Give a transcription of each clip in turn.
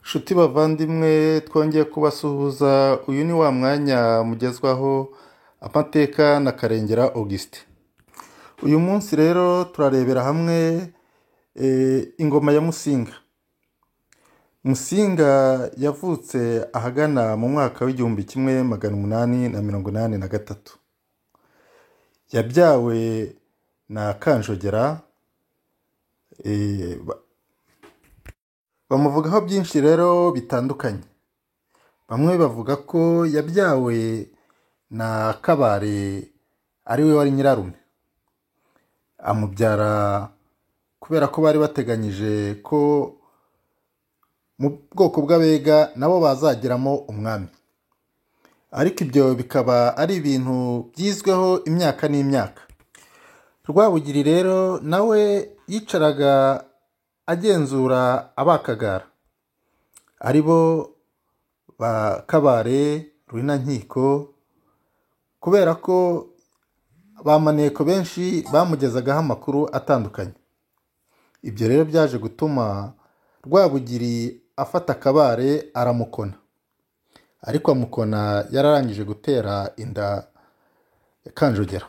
Nshuti bavandimwe, twongeye kubasuhuza. Uyu ni wa mwanya mugezwaho amateka na Karengera Augustin. Uyu munsi rero turarebera hamwe ingoma ya Musinga. Musinga yavutse ahagana mu mwaka w'1883. Yabyawe na Kanjogera. Bamuvugaho byinshi rero bitandukanye. Bamwe bavuga ko yabyawe na Kabare, ari we wari nyirarume, amubyara kubera ko bari bateganyije ko mu bwoko bw'Abega nabo bazageramo umwami, ariko ibyo bikaba ari ibintu byizweho imyaka n'imyaka. Rwabugiri rero nawe yicaraga agenzura Abakagara, ari bo ba Kabare, Ruhinankiko, kubera ko ba maneko benshi bamugezagaho amakuru atandukanye. Ibyo rero byaje gutuma Rwabugiri afata Kabare aramukona, ariko amukona yararangije gutera inda Kanjogera.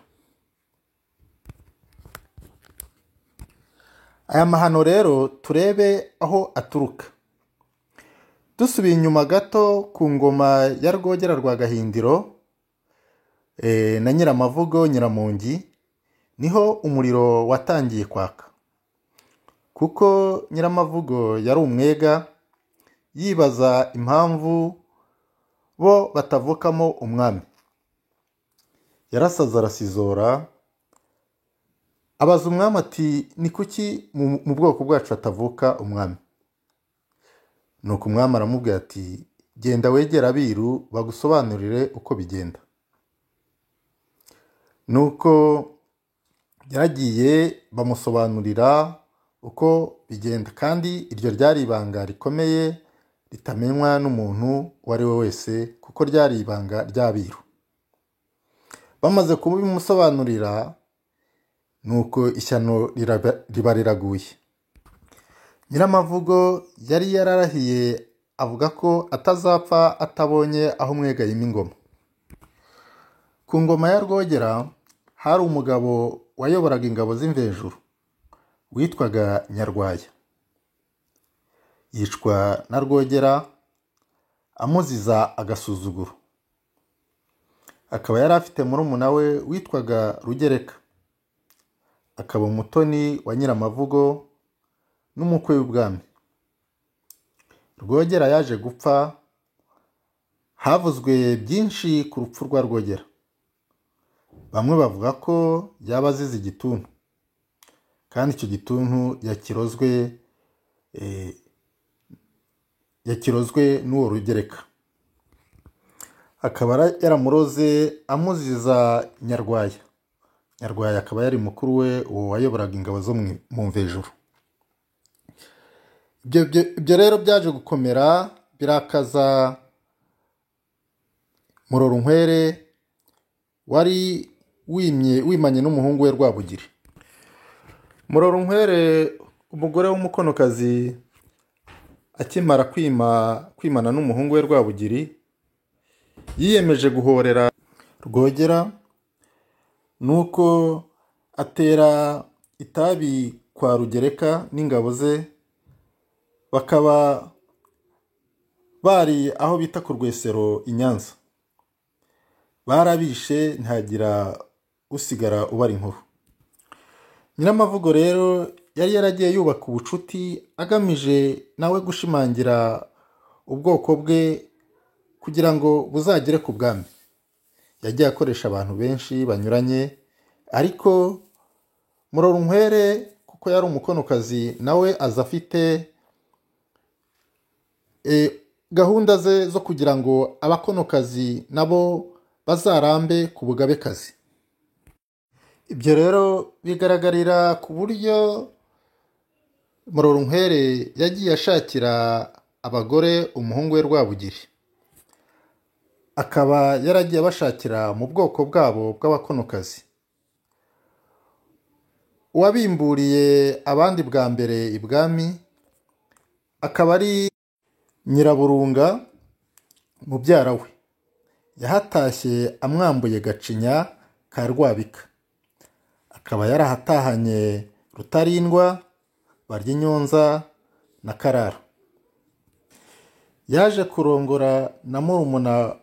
Aya mahano rero turebe aho aturuka. Dusubiye inyuma gato ku ngoma ya Rwogera rwa Gahindiro na Nyiramavugo Nyiramongi, niho umuriro watangiye kwaka, kuko Nyiramavugo yari umwega, yibaza impamvu bo batavukamo umwami. Yarasaze arasizora, abaza umwami ati: "Ni kuki mu bwoko bwacu hatavuka umwami?" Nuko umwami aramubwira ati: "Genda wegere abiru bagusobanurire uko bigenda." Nuko yaragiye bamusobanurira uko bigenda, kandi iryo ryari ibanga rikomeye ritamenywa n'umuntu uwo ari we wese, kuko ryari ibanga ry'abiru. Bamaze kubimusobanurira, nuko ishyano riba riraguye. Nyiramavugo yari yararahiye avuga ko atazapfa atabonye aho umwega yima ingoma. Ku ngoma ya Rwogera hari umugabo wayoboraga ingabo z'imvejuru witwaga Nyarwaya. Yicwa na Rwogera amuziza agasuzuguro. Akaba yari afite murumuna we witwaga Rugereka, akaba umutoni wa Nyiramavugo n'umukwe w'ubwami. Rwogera yaje gupfa. Havuzwe byinshi ku rupfu rwa Rwogera. Bamwe bavuga ko yaba azize igituntu, kandi icyo gituntu yakirozwe n'uwo Rugereka, akaba yaramuroze amuziza Nyarwaya. Nyarwaya akaba yari mukuru we, uwo wayoboraga ingabo zo mu mvejuru. Ibyo rero byaje gukomera birakaza Murorunkwere wari wimanye n'umuhungu we Rwabugiri. Murorunkwere, umugore w'umukonokazi, akimara kwimana n'umuhungu we Rwabugiri, yiyemeje guhorera Rwogera, nuko atera itabi kwa Rugereka n'ingabo ze, bakaba bari aho bita ku Rwesero i Nyanza. Barabishe ntihagira usigara ubara inkuru. Nyiramavugo rero yari yaragiye yubaka ubucuti agamije nawe gushimangira ubwoko bwe kugira ngo buzagere ku bwami. Yagiye akoresha abantu benshi banyuranye, ariko Murorunkwere kuko yari umukonokazi, nawe aza afite gahunda ze zo kugira ngo abakonokazi nabo bazarambe ku bugabekazi. Ibyo rero bigaragarira ku buryo Murorunkwere yagiye ashakira abagore umuhungu we Rwabugiri, akaba yaragiye abashakira mu bwoko bwabo bw'abakonokazi. Uwabimburiye abandi bwa mbere ibwami akaba ari Nyiraburunga mubyara we yahatashye amwambuye Gacinya ka Rwabika, akaba yarahatahanye Rutarindwa, Baryinyonza na Karara. Yaje kurongora na murumuna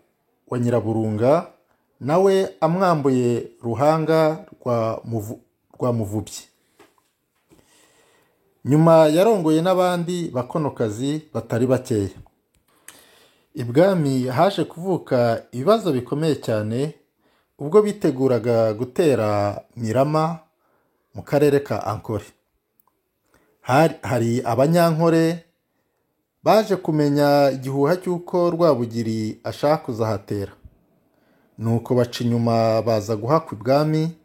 wa Nyiraburunga, nawe amwambuye Ruhanga rwa Muvubyi. Nyuma yarongoye n'abandi bakonokazi batari bakeya. Ibwami haje kuvuka ibibazo bikomeye cyane ubwo biteguraga gutera Mirama mu karere ka Ankore. Hari Abanyankore baje kumenya igihuha cy'uko Rwabugiri ashaka kuzahatera, nuko baca inyuma baza guhakwa ibwami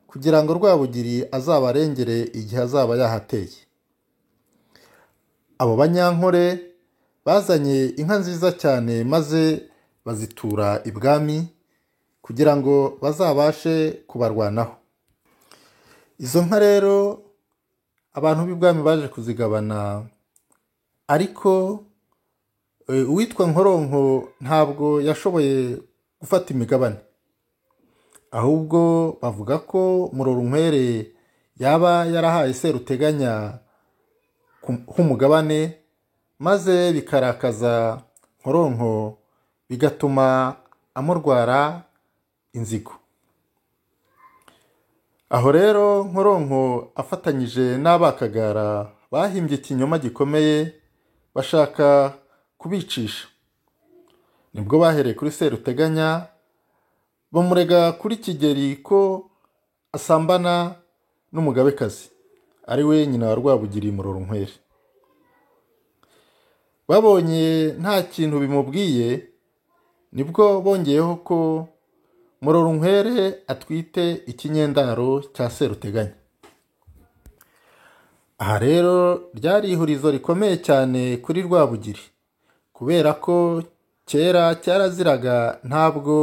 kugira ngo Rwabugiri azabarengere igihe azaba yahateye. Abo Banyankore bazanye inka nziza cyane maze bazitura ibwami kugira ngo bazabashe kubarwanaho. Izo nka rero abantu b'ibwami baje kuzigabana, ariko uwitwa Nkoronko ntabwo yashoboye gufata imigabane, ahubwo bavuga ko Murorunkwere yaba yarahaye Seruteganya nk'umugabane, maze bikarakaza Nkoronko bigatuma amurwara inzigo. Aho rero Nkoronko afatanyije n'Abakagara bahimbye ikinyoma gikomeye bashaka kubicisha. Nibwo bahereye kuri Seruteganya bamurega kuri Kigeli ko asambana n'umugabekazi ari we nyina wa Rwabugiri Murorunkwere. Babonye nta kintu bimubwiye, nibwo bongeyeho ko Murorunkwere atwite ikinyendaro cya Seruteganya. Aha rero ryari ihurizo rikomeye cyane kuri Rwabugiri, kubera ko kera cyaraziraga ntabwo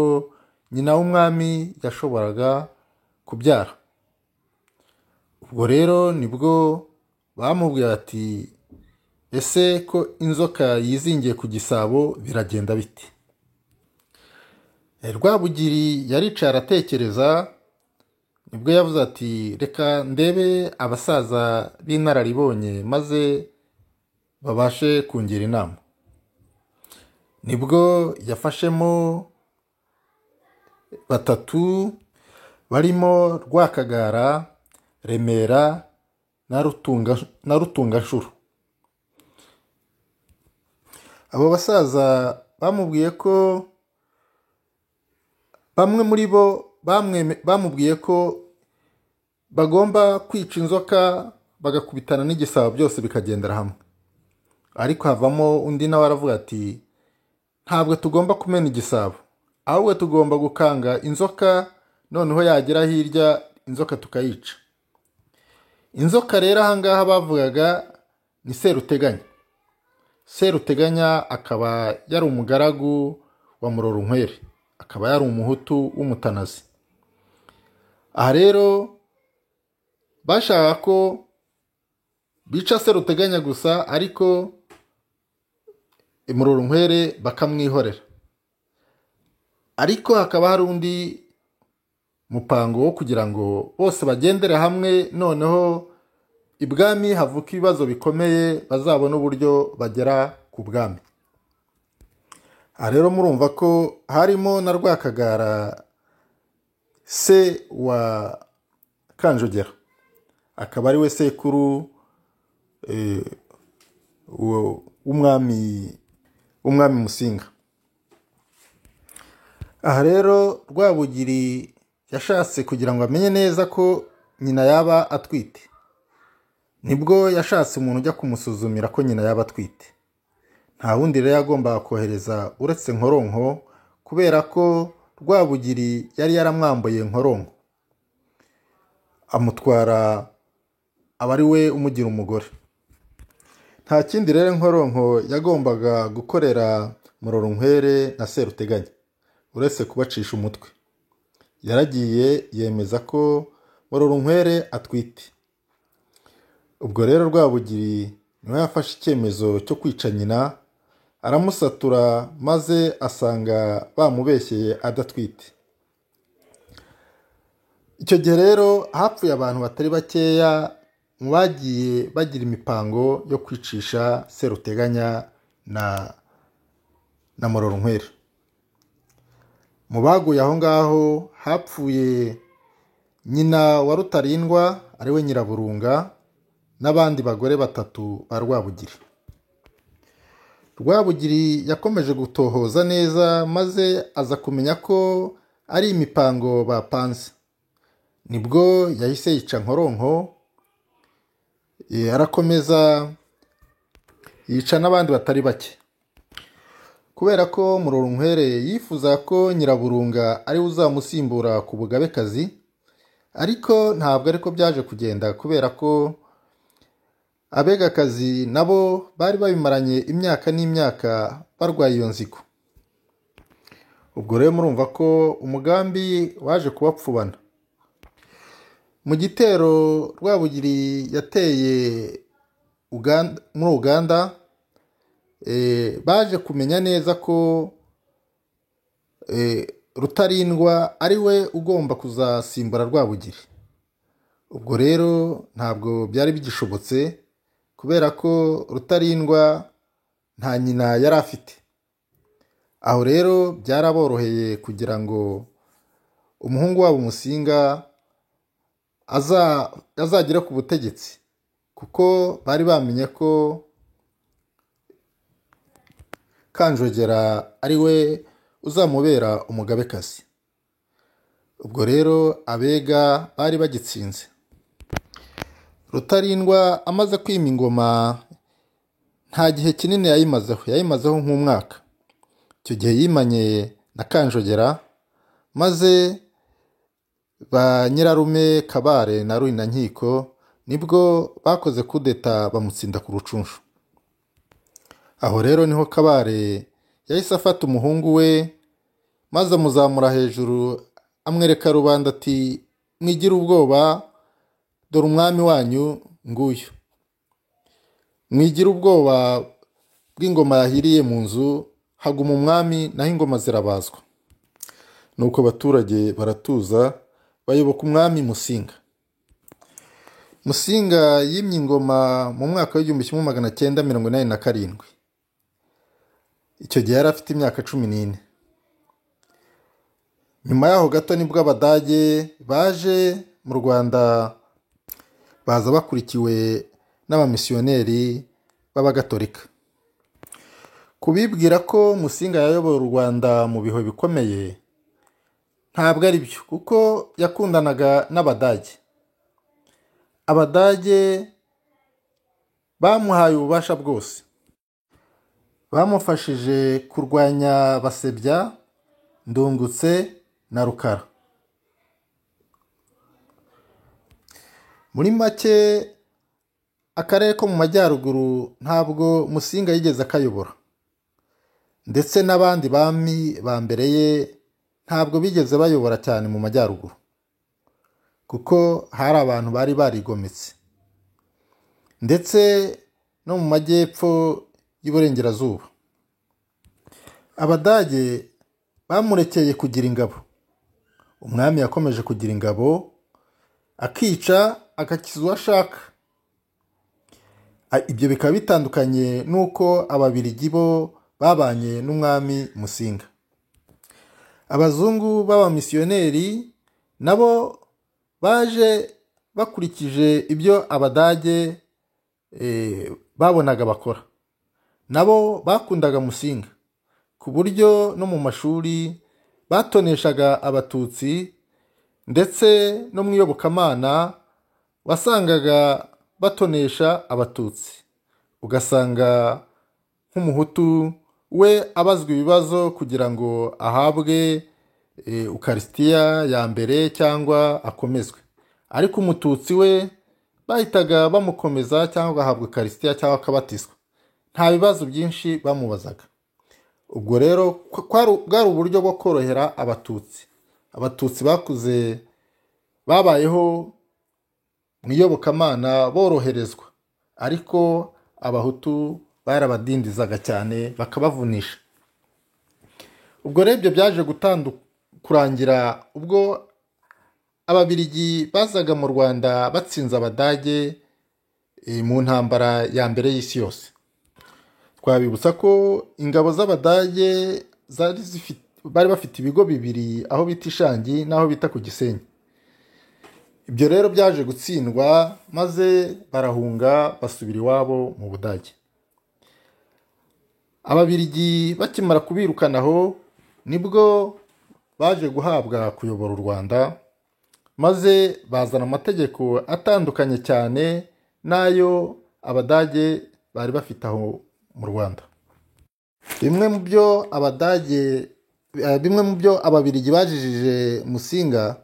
nyina w'umwami yashoboraga kubyara. Ubwo rero nibwo bamubwiye ati ese ko inzoka yizingiye ku gisabo biragenda bite? Rwabugiri yaricaye aratekereza, nibwo yavuze ati reka ndebe abasaza b'inararibonye maze babashe kungira inama. Nibwo yafashemo batatu barimo Rwakagara, Remera na Rutunganshuro. Abo basaza bamubwiye ko bamwe muri bo bamubwiye ko bagomba kwica inzoka bagakubitana n'igisabo byose bikagendera hamwe. Ariko havamo undi nawe aravuga ati ntabwo tugomba kumena igisabo, ahubwo tugomba gukanga inzoka, noneho yagera hirya inzoka tukayica. Inzoka rero ahangaha bavugaga ni Seruteganya. Seruteganya akaba yari umugaragu wa Murorunkwere, akaba yari umuhutu w'umutanazi. Aha rero bashaka ko bica Seruteganya gusa, ariko Murorunkwere bakamwihorera. Ariko hakaba hari undi mupango wo kugira ngo bose bagendere hamwe, noneho ibwami havuka ibibazo bikomeye bazabona uburyo bagera ku bwami. Aha rero murumva ko harimo na Rwakagara se wa Kanjogera, akaba ari we sekuru w'umwami Musinga. Aha rero Rwabugiri yashatse kugira ngo amenye neza ko nyina yaba atwite. Nibwo yashatse umuntu ujya kumusuzumira ko nyina yaba atwite. Nta wundi rero yagombaga kohereza uretse Nkoronko, kubera ko Rwabugiri yari yaramwambuye Nkoronko, amutwara aba ari we umugira umugore. Nta kindi rero Nkoronko yagombaga gukorera Murorunkwere na Seruteganya uretse kubacisha umutwe. Yaragiye yemeza ko Murorunkwere atwite. Ubwo rero Rwabugiri niwe yafashe icyemezo cyo kwica nyina, aramusatura maze asanga bamubeshyeye adatwite. Icyo gihe rero hapfuye abantu batari bakeya mu bagiye bagira imipango yo kwicisha Seruteganya na Murorunkwere. Mu baguye aho ngaho hapfuye nyina wa Rutarindwa ariwe Nyiraburunga n'abandi bagore batatu ba Rwabugiri. Rwabugiri yakomeje gutohoza neza maze aza kumenya ko ari imipango bapanze. Nibwo yahise yica Nkoronko, arakomeza yica n'abandi batari bake. Kubera ko Murorunkwere yifuza ko Nyiraburunga ari uzamusimbura ku bugabekazi, ariko ntabwo ariko byaje kugenda kubera ko abegakazi nabo bari babimaranye imyaka n'imyaka barwaye iyo nzigo. Ubwo rero murumva ko umugambi waje kubapfubana. Mu gitero Rwabugiri yateye muri Uganda, baje kumenya neza ko Rutarindwa ari we ugomba kuzasimbura Rwabugiri. Ubwo rero ntabwo byari bigishobotse kubera ko Rutarindwa nta nyina yari afite. Aho rero byaraboroheye kugira ngo umuhungu wabo Musinga azagera ku butegetsi, kuko bari bamenye ko Kanjogera ari we uzamubera umugabekazi. Ubwo rero abega bari bagitsinze. Rutarindwa amaze kwima ingoma nta gihe kinini yayimazeho nk'umwaka. Icyo gihe yimanye na Kanjogera, maze ba nyirarume Kabare na Ruhinankiko nibwo bakoze kudeta bamutsinda ku Rucunshu. Aho rero niho Kabare yahise afata umuhungu we maze amuzamura hejuru amwereka rubanda ati mwigire ubwoba, dore umwami wanyu nguyu. Mwigire ubwoba bw'ingoma yahiriye mu nzu, haguma umwami naho ingoma zirabazwa. Nuko abaturage baratuza bayoboka umwami Musinga. Musinga yimye ingoma mu mwaka w'1987. Icyo gihe yari afite imyaka 14. Nyuma yaho gato nibwo Abadage baje mu Rwanda, baza bakurikiwe n'abamisiyoneri b'Abagatolika. Kubibwira ko Musinga yayoboye u Rwanda mu bihe bikomeye ntabwo ari byo, kuko yakundanaga n'Abadage. Abadage bamuhaye ububasha bwose, bamufashije kurwanya Basebya, Ndungutse na Rukara. Muri make akarere ko mu majyaruguru ntabwo Musinga yigeze akayobora, ndetse n'abandi bami ba mbere ye ntabwo bigeze bayobora cyane mu majyaruguru, kuko hari abantu bari barigometse, ndetse no mu majyepfo y'Iburengerazuba. Abadage bamurekeye kugira ingabo. Umwami yakomeje kugira ingabo, akica agakiza uwo ashaka. Ibyo bikaba bitandukanye n'uko Ababiligi bo babanye n'umwami Musinga. Abazungu b'abamisiyoneri nabo baje bakurikije ibyo Abadage babonaga bakora. Nabo bakundaga Musinga ku buryo no mu mashuri batoneshaga Abatutsi, ndetse no mu iyobokamana wasangaga batonesha Abatutsi. Ugasanga nk'umuhutu we abazwa ibibazo kugira ngo ahabwe Ukarisitiya ya mbere cyangwa akomezwe, ariko umututsi we bahitaga bamukomeza cyangwa ahabwa Ukarisitiya cyangwa akabatizwa. Nta bibazo byinshi bamubazaga. Ubwo rero bwari uburyo bwo korohera Abatutsi. Abatutsi bakuze babayeho mu iyobokamana boroherezwa, ariko Abahutu Barabadindizaga cyane, bakabavunisha. Ubwo rero ibyo byaje kurangira ubwo Ababiligi bazaga mu Rwanda batsinze Abadage mu ntambara ya mbere y'isi yose. Twabibutsa ko ingabo z'Abadage bari bafite ibigo bibiri, aho bita Ishangi n'aho bita ku Gisenyi. Ibyo rero byaje gutsindwa, maze barahunga basubira iwabo mu Budage. Ababiligi bakimara kubirukanaho, nibwo baje guhabwa kuyobora u Rwanda, maze bazana amategeko atandukanye cyane n'ayo Abadage bari bafite aho mu Rwanda. Bimwe mu byo Ababiligi bajijije Musinga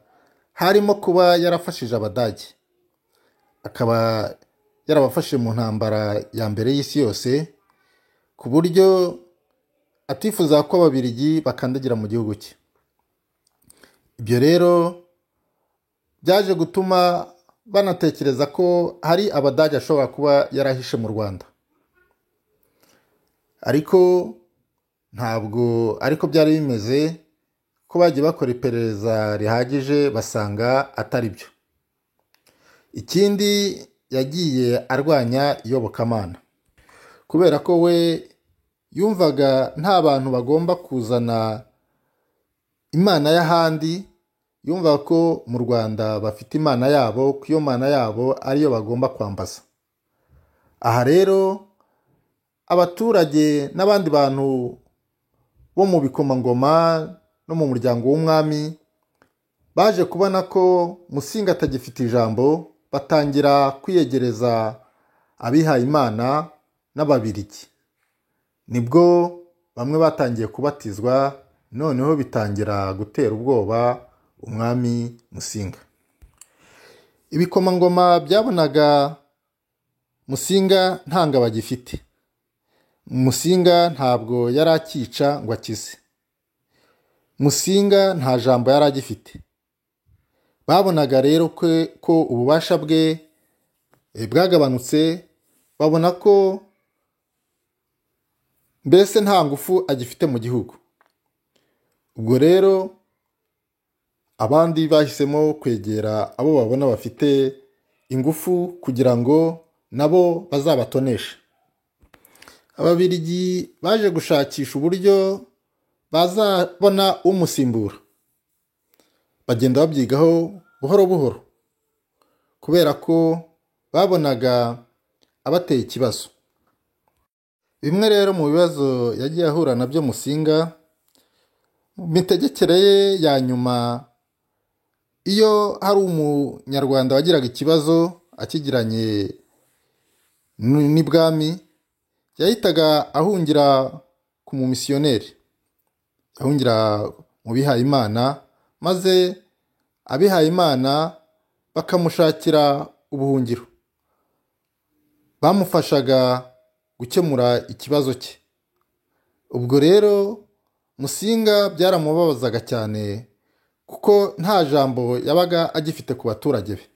harimo kuba yarafashije Abadage, akaba yarabafashe mu ntambara ya mbere y'isi yose, ku buryo atifuza ko Ababiligi bakandagira mu gihugu cye. Ibyo rero byaje gutuma banatekereza ko hari Abadage ashobora kuba yarahishe mu Rwanda, ariko ntabwo ariko byari bimeze, ko bagiye bakora iperereza rihagije basanga atari byo. Ikindi, yagiye arwanya iyobokamana, kubera ko we yumvaga nta bantu bagomba kuzana imana y'ahandi. Yumvaga ko mu Rwanda bafite imana yabo, ko iyo mana yabo ariyo bagomba kwambaza. Aha rero abaturage n'abandi bantu bo mu bikomangoma no mu muryango w'umwami baje kubona ko Musinga atagifite ijambo, batangira kwiyegereza abihayimana n'Ababiligi. Nibwo bamwe batangiye kubatizwa, noneho bitangira gutera ubwoba umwami Musinga. Ibikomangoma byabonaga Musinga nta ngabo agifite. Musinga ntabwo yari akica ngo akize. Musinga nta jambo yari agifite. Babonaga rero ko ububasha bwe bwagabanutse, babona ko mbese nta ngufu agifite mu gihugu. Ubwo rero abandi bahisemo kwegera abo babona bafite ingufu kugira ngo nabo bazabatoneshe. Ababiligi baje gushakisha uburyo bazabona umusimbura, bagenda babyigaho buhoro buhoro, kubera ko babonaga abateye ikibazo. Bimwe rero mu bibazo yagiye ahura nabyo Musinga mu mitegekere ye ya nyuma, iyo hari umunyarwanda wagiraga ikibazo akigiranye n'ibwami, yahitaga ahungira ku mumisiyoneri, ahungira mu bihayimana, maze abihayimana bakamushakira ubuhungiro, bamufashaga gukemura ikibazo cye. Ubwo rero Musinga byaramubabazaga cyane, kuko nta jambo yabaga agifite ku baturage be,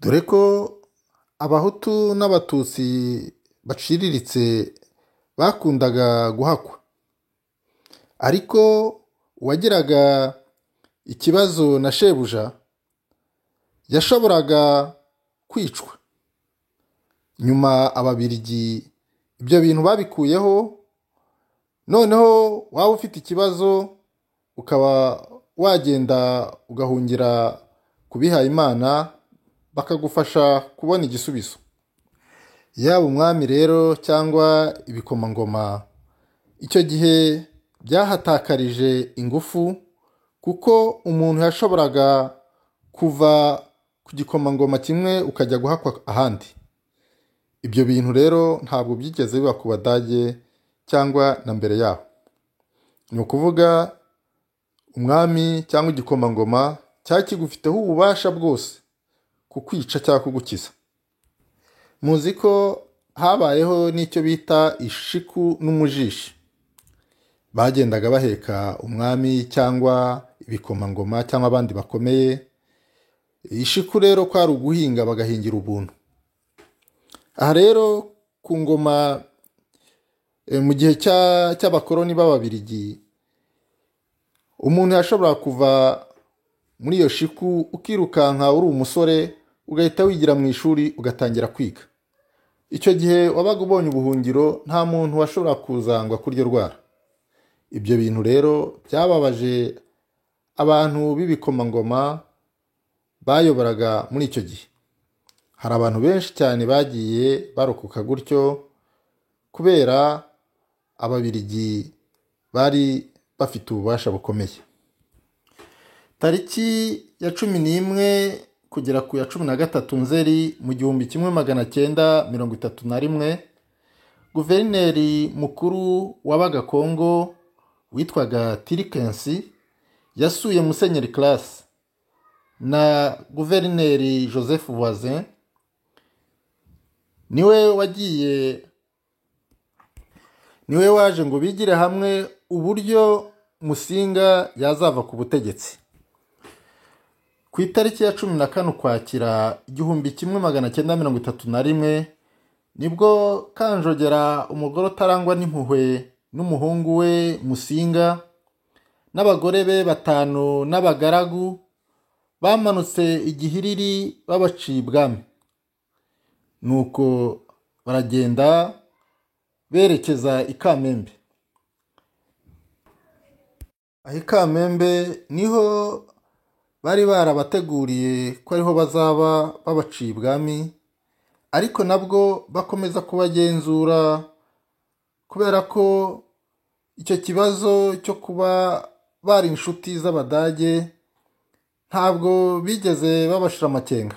dore ko Abahutu n'Abatutsi baciriritse bakundaga guhakwa. Ariko uwagiraga ikibazo na shebuja yashoboraga kwicwa. Nyuma Ababiligi ibyo bintu babikuyeho, noneho waba ufite ikibazo ukaba wagenda ugahungira ku bihayimana bakagufasha kubona igisubizo. Yaba umwami rero cyangwa ibikomangoma, icyo gihe byahatakarije ingufu, kuko umuntu yashoboraga kuva ku gikomangoma kimwe ukajya guhakwa ahandi. Ibyo bintu rero ntabwo byigeze biba ku Badage cyangwa na mbere yaho. Ni ukuvuga umwami cyangwa igikomangoma cyari kigufiteho ububasha bwose kukwica cyangwa kugukiza. Muzi ko habayeho n'icyo bita ishiku n'umujishi. Bagendaga baheka umwami cyangwa ibikomangoma cyangwa abandi bakomeye. Ishiku rero kwari uguhinga, bagahingira ubuntu. Aha rero ku ngoma mu gihe cy'abakoloni b'Ababirigi, umuntu yashobora kuva muri iyo shiku ukirukanka uri umusore, ugahita wigira mu ishuri ugatangira kwiga. Icyo gihe wabaga ubonye ubuhungiro, nta muntu washobora kuzangwa kuryo rwara. Ibyo bintu rero byababaje abantu b'ibikomangoma bayoboraga muri icyo gihe. Hari abantu benshi cyane bagiye barokoka gutyo kubera Ababirigi bari bafite ububasha bukomeye. Tariki ya 11 kugera ku ya 13 Nzeri mu 1931, guverineri mukuru wabaga Kongo witwaga Tirikensi yasuye Musenyeri Classe na guverineri Joseph Voisin. Niwe waje ngo bigire hamwe uburyo Musinga yazava ku butegetsi. Ku itariki ya 14 Ukwakira 1931, nibwo Kanjogera, umugore utarangwa n'impuhwe, n'umuhungu we Musinga n'abagore be 5 n'abagaragu bamanutse igihiriri babaciye ibwami. Nuko baragenda berekeza i Kamembe. Aho i Kamembe niho bari barabateguriye ko ariho bazaba babaciye ibwami, ariko nabwo bakomeza kubagenzura kubera ko icyo kibazo cyo kuba bari inshuti z'Abadage ntabwo bigeze babashira amakenga.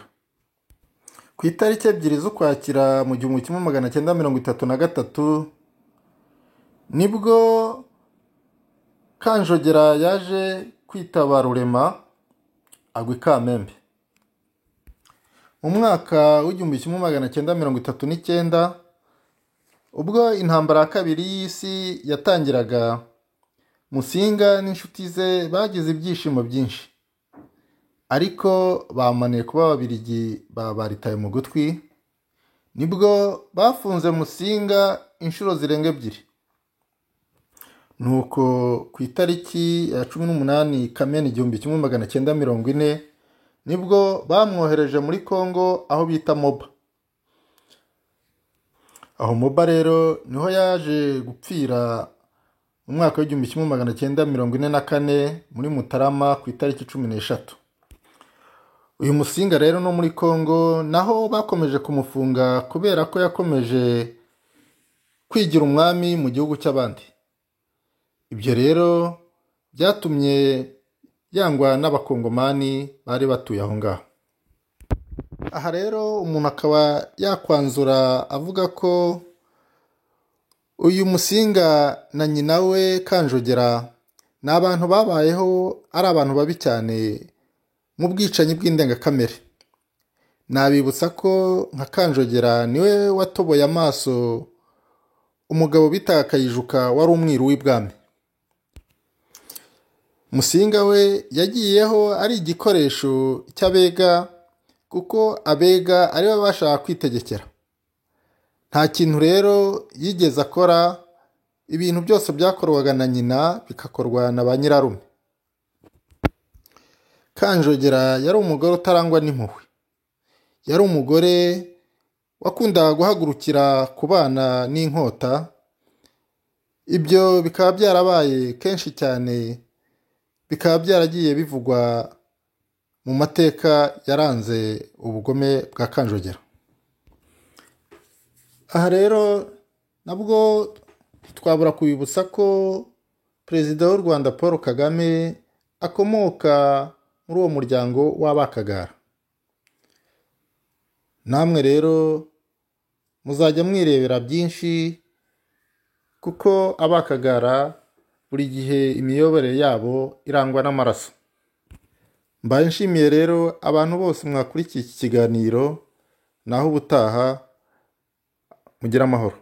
Ku itariki 2 z'Ukwakira mu 1933, nibwo Kanjogera yaje kwitaba Rurema agwa i Kamembe. Mu mwaka w'1939, ubwo intambara ya kabiri y'isi yatangiraga, Musinga n'inshuti ze bagize ibyishimo byinshi, ariko bamaniye kuba Ababirigi babaritaye mu gutwi. Nibwo bafunze Musinga inshuro zirenga 2. Nuko ku itariki ya 18 Kamena 1940, nibwo bamwohereje muri Kongo aho bita Moba. Aho Moba rero niho yaje gupfira mu mwaka w'1944 muri Mutarama ku itariki 13. Uyu Musinga rero no muri Kongo naho bakomeje kumufunga kubera ko yakomeje kwigira umwami mu gihugu cy'abandi. Ibyo rero byatumye yangwa n'abakongomani bari batuye aho ngaho. Aha rero umuntu akaba yakwanzura avuga ko uyu Musinga na nyina we Kanjogera ni abantu babayeho ari abantu babi cyane mu bwicanyi bw'indengakamere. Nabibutsa ko nka Kanjogera niwe watoboye amaso umugabo bitaga Kayijuka wari umwiru w'ibwami. Musinga we yagiyeho ari igikoresho cy'abega, kuko abega ari bo bashaka kwitegekera. Nta kintu rero yigeze akora, ibintu byose byakorwaga na nyina bikakorwa na ba nyirarume. Kanjogera yari umugore utarangwa n'impuhwe. Yari umugore wakundaga guhagurukira ku bana n'inkota. Ibyo bikaba byarabaye kenshi cyane, bikaba byaragiye bivugwa mu mateka yaranze ubugome bwa Kanjogera. Aha rero nabwo twabura kubibutsa ko Perezida w'u Rwanda Paul Kagame akomoka muri uwo muryango w'Abakagara. Namwe rero muzajya mwirebera byinshi, kuko Abakagara buri gihe imiyoborere yabo irangwa n'amaraso. Mbaye nshimiye rero abantu bose mwakurikiye iki kiganiro, naho ubutaha mugira amahoro.